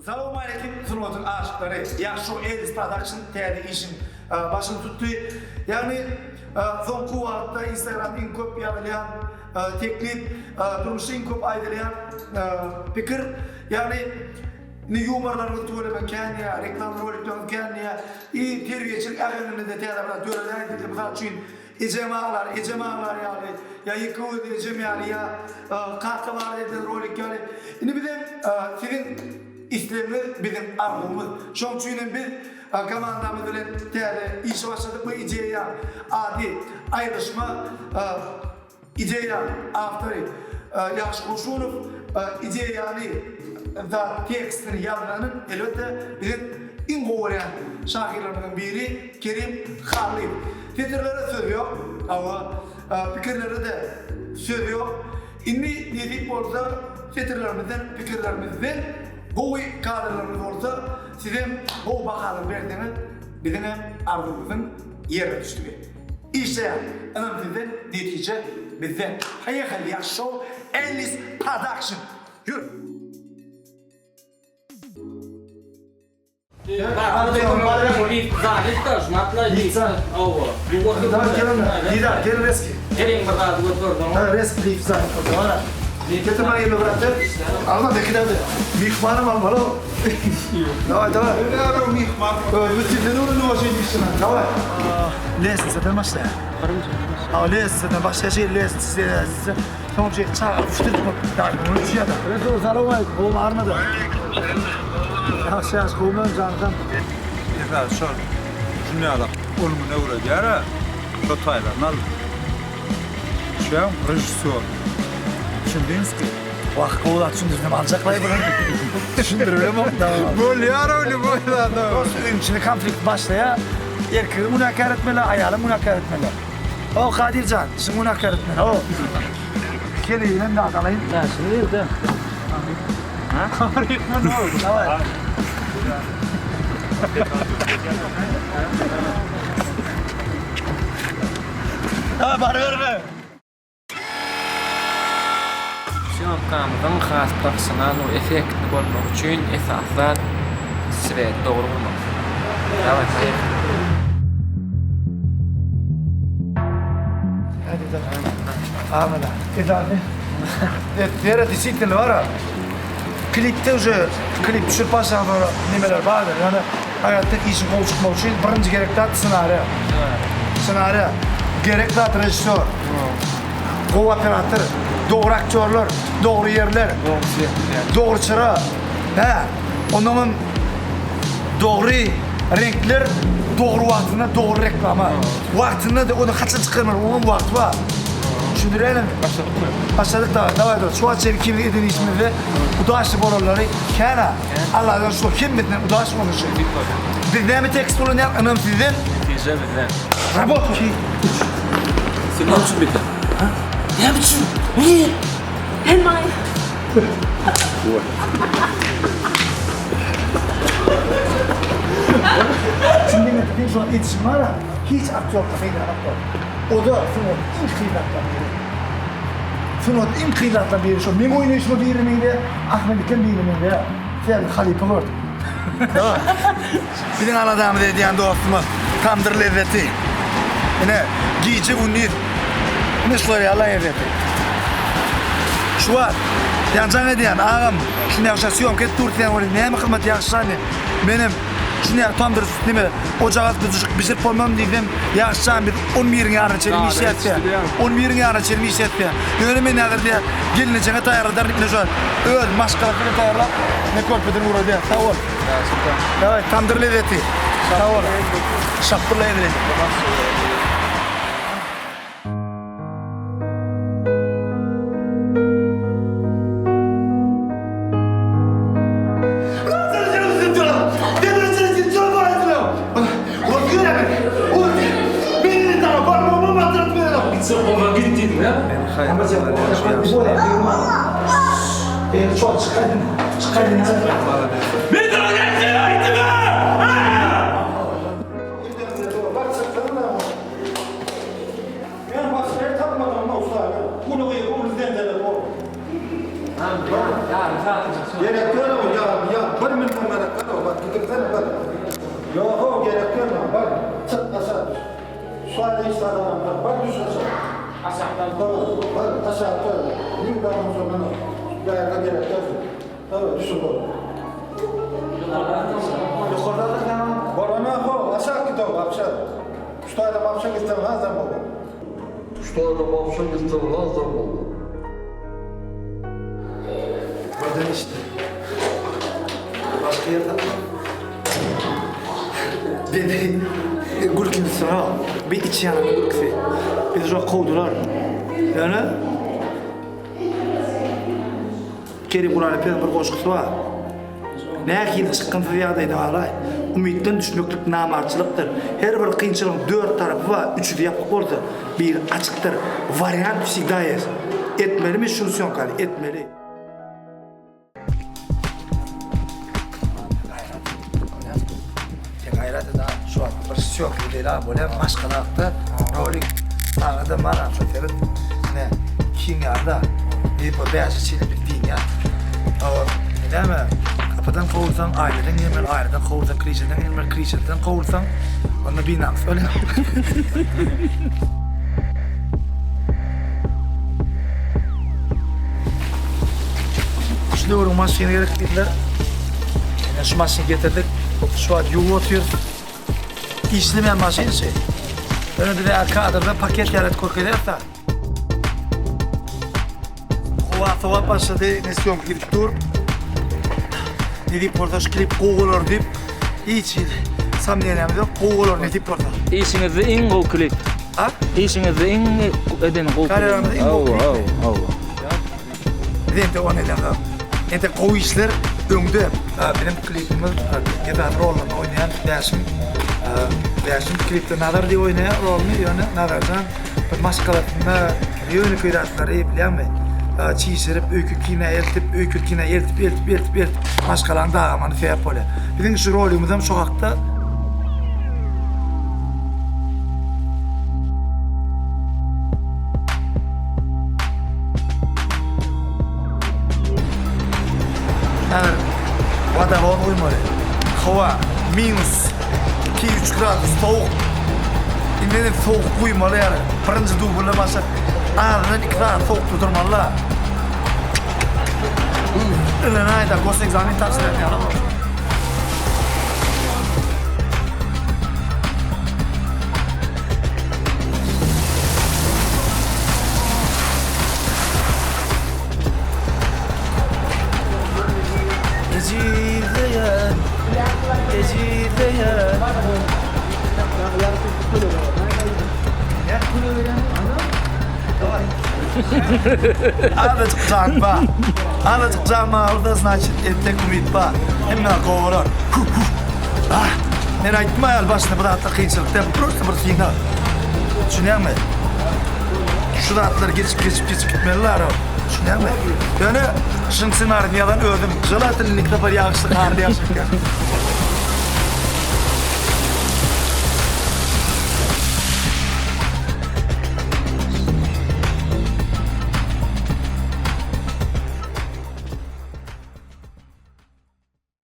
Salowmaleýkim sungatyň aşyklary! Ýagşy Ellis Production täze işiň başyny tutdy. Ýagny soňky wagtda Instagramda iň köp ýazylýan teklip, durmuşda iň köp aýdylýan pikir, ýagny indi ýumorlaryňyz tüweleme kän diýýär, reklama rolikleriňiz kän diýýär, i terbiýeçilik äheňinde-de täze bir zat döredäý diýdi. Mysal üçin Ejem aglar, ejem aglar ýaly, ýa ýeke gözli ejem ýaly, ýa kaka barada edilen rolik ýaly. Indi bizem siziň islegiňiz biziň arzuwymyz. Şoň üçin hem biz komandamyz bilen täze işe başladyk bu ideýa ady aýrylyşma ideýa awtory Ýagşy Goşunow ideýany zat tekstini ýazanyň elbetde biziň iň gowy görýän şahyrlarymyzyň biri Kerim Hallyýew. Setirlere söz ýok. Hawa, pikirlere-de söz ýok. Indi nesip bolsa setirlerimizden, pikirlerimizden gowy kadrlarymyz bolsa, sizem gowy bahalar berseňiz, biziňem arzuwymyzyň ýerine düşdügi. Işleýän ynam sizden, netije bizden. Poýehali ýagşy şou Ellis Production. Ýür! Ýagşy ýagşy gowy mön janyňsam. Esasy şol şunýalak ylmyny öwredýär-ä, şo taýlaryny aldy. Düşýäňmi, režissýor. Düşündiňizki? Wah gowy zat düşündirdim aljaklaý buny. Düşündiribem da. Bolýar o lýuboý zat. Prosta öýüň içinde konflikt başlaýar. Erkegi günäkär etmeli, aýalam günäkär etmeli. O Kadir jan, şuny günäkär etmeli. O. Keleýinem zat alaýyn. Näşini berdi? Daway baryberme. Sýomkamyzyň has professional we effektli bolmagy üçin esasy zat sweti dogry gurmak. Daway poýehali. Amana. Esasy. Nere disiplinli bar a. Klipde uje klip düşürip başlan sonra nemeler bardyr. Ýöne haýatda işiň gowy çykmagy üçin birinji gerek zat ssenariýa. Ssenariýa. Gerek zat režissýor. Gowy operator, dogry aktýorlar, dogry ýerler, dogry çyra. Hä, onnoňam dogry reňkler, dogry wagtynda dogry reklama. Wagtynda-da ony haçan çykarmaly, oňam wagty bar. Düşündirýärin. Başladykmy? Başladyk da, daway dost. Şu wagt çenli ikimiz eden işimizde udaçly bolanlary kän-ä. Alladan şu hemmesinden udaçly bolsun. Biz näme tekst ulanýar, ynam sizden. Netije bizden. Rabot 2 3. Sen näme üçin bildiň? Ha? Näme üçin? Am I? Şimdi men şu an etişim var ha, hiç aktýorka meýdanok ýok. O-da sungat iň kyn zatlaryň biri. Sungat iň kyn zatlaryň biri şo. Meň oýnaýşyma biri meňzeýär, Ahmedikem biri meňzeýär. Sebäbi halypa gördüm. Biziň aladamyzy edýän dostumyz Tamdyr lezzeti. Ine, gije-gündiz ine şular ýaly lezzeti. Şu wagt ýa jaň edýän agam, şuny ýagşa sýomka edip dur diýýän welin näme hyzmat ýagşy jany. Menem şuny ýaly tamdyr neme ojaga asyp bişirip bolmam diýsem, ýagşy jan biz on biriň ýaryna çenli işläs diýýär. On biriň ýaryna çenli işläs diýýär. Ýöne men häzir diýýär, gelnejeňe taýýarladaryn ine şu öz maşgalasy bilen taýýarlap, ine körpeden ugradýar. Sag bol. Daway tamdyr lezzeti. Sag bol. Şapbyr lezzeti. Men başga ýer tapmadym ussa. Uly gyz, uly zenzele bor. Gerek ýok, ýa, ýa, 1 million. Şu aýda hiç zat alamzok. Bar düş aşak. Aşakdan. Daway, bar aşakda. Nirde bolsa mana bärde gerek däl. Daway düşür bol. Ýokarda da tamam. Barana ho, aşak git o, apşa. Şu taýda apşa gitsem hazam bolur. Şu taýda apşa gitsem hazam bolur. Birden işte. Başga ýer tapma. Dedi, gülkünsi ha. Bir iç ýanyň gülküsi. Bizi şo kowdular. Ýöne Kerim Guralepesiň bir goşgusy bar. Nähili çykgynsyz ýagdaýda galaý. Umytdan düşmeklik namartçylykdyr. Her bir kynçylygyň dört tarapy bar, üçüsi ýapyk bolsa, biri açykdyr. Wariant wsigda ýest. Etmelimi şu sýomkany? Etmeli. Sen gaýrat et şu wagt bir sýomka edeli bolýar maşgala hakda rolik saňada maram şo seret ine kiň ýaly-da diýip o bäşi çili biz diýýär. O näme gapydan kowulsaň aýnadan girmeli, aýnadan kowulsaň krişeden girmeli, krişeden kowulsaň onda binamys bolýar. Şu döwrüň maşyny gerek diýdiler. Ine şu maşyny getirdik. Şu wagt ýuwup otyrys. Işlemeýän maşyn şu. Ýöne bize kadrda paket ýaly edip görkezýär-de. Howa sowap başlady, ine sýomka gidip dur. Nesip bolsa şu klip gowy bolar diýip, hiç hili somneniýamiz ýok, gowy bolar nesip bolsa. Işiňizde iň gowy klip. A? Işiňizde iň eden gowy klip. Karýeramyzda iň gowy klip. Hawa, hawa. Biz entek ony edemzok. Entek gowy işler öňde. Biziň klipimiz esasy rolunda oýnaýan Bäşim. Bäşim klipde Nazar diýip oýnaýar roluny, ýöne Nazarjan bir maşgalasynda ýönekeý zatlary bilýäňmi, çişirip, öýke-kinä eltip, öýke-kinä eltip, eltip, eltip, eltip maşgalanyň dagamagyna sebäp bolýar. Biziň şu roligimizem şo hakda. Häzir wodowod guýmaly. Howa minus 2-3 gradus sowuk. Indem sowuk guýmaly ýaly. Birinji dubldan başlap azyndan 2 sagat sowukda durmaly-da. Ine aýda gosekzamen tabşyrýan ýaly boldy. Ejizleýän, ejizleýän. Azajyk jan bar. Azajyk jan bar bolsa znaçit entek umyt bar. Hemme zat gowy bolar. Ah, men aýtdym aýal başynda bu zatlar kynçylyk däl, bu prosta bir synag. Düşünýäňmi? Şu zatlary geçip geçip geçip gitmeli ara. Düşünýäňmi? Ýöne şuň ssenarini ýazan özüm. Želatelno iki sapar ýagyşly garly ýagşy.